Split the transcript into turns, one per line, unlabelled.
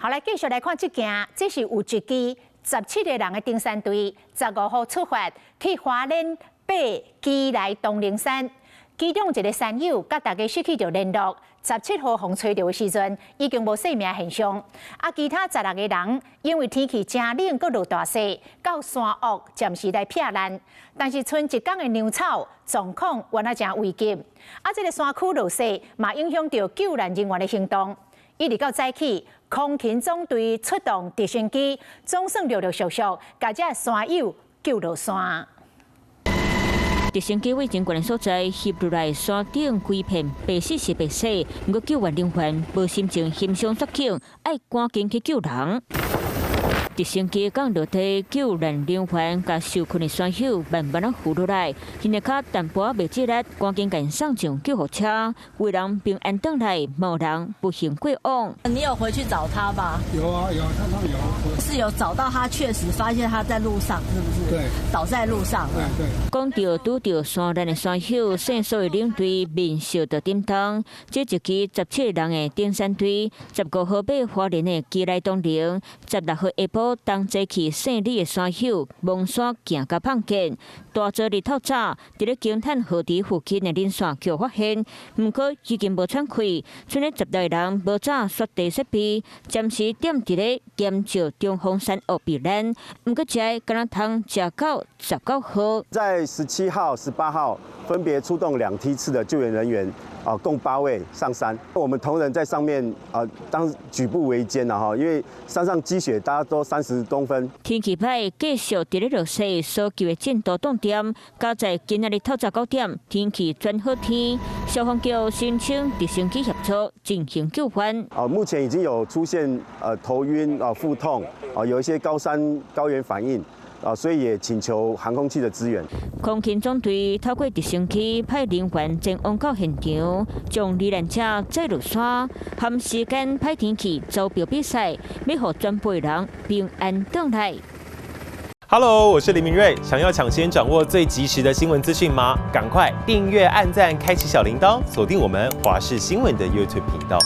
好，來繼續來看這件，這是有一支17個人的登山隊，15號出發去花蓮爬基來東靈山，其中一个山友佮大家失去著聯絡，17號予揣著的時陣已經無生命現象。啊，其他16個人因為天氣誠冷，閣落大雪，到山屋暫時來避難，但是賰一工的糧草狀況原來誠危急。啊，這个山區落雪嘛影響著救難人員的行動。一直到早起，空勤總隊出動直升機，總算陸陸續續共這山友救落山。
直升機對真懸的所在翕落來，山頂規片白雪是白雪，毋過救援人員無心情欣賞雪景，愛趕緊去救人。直升機降落地，救援人員共受困的山友慢慢仔扶落來，現在較淡薄仔袂吃力，趕緊共𪜶送上救護車，有人平安轉來，無人不幸過往。
你有回去找他吧？
有啊，有，他們有。
是有找到他，確實發現他在路上，是不是？
對。
倒在路上。
對對。
講著拄著山難的山友，線索的領隊面色就沉重。這一支17個人的登山隊，15號爬花蓮的基來東稜，16號下晡同齊去聖里的山友，摸山行甲碰見，大早日透早，佇咧興坦河堤附近的輪線予發現，毋過已經無喘氣，賰咧16個人無早雪地設備，暫時踮佇咧岩石中峰山屋避難，毋過這敢若通食到19號。
在17號、18號分別出動2梯次的救援人員，啊，共8位上山。我們同仁在上面啊，當舉步維艱啦，哈，因為山上積雪大家都30公分。
天氣歹，繼續佇咧落雪，搜救的進度凍點。佳哉今仔日透早9點，天氣轉好天，消防局申請直升機協助進行救援。
啊，目前已經有出現頭暈啊、腹痛啊，有一些高山高原反應。啊，所以也請求航空器的支援。
空勤總隊透過直升機派人員前往到現場，將罹難者載落山，含時間歹天氣招標比賽，欲予全部人平安轉來。
Hello，我是林明瑞，想要搶先掌握最及時的新聞資訊嗎？趕快訂閱、按讚、開啟小鈴鐺，鎖定我們華視新聞的 YouTube 頻道。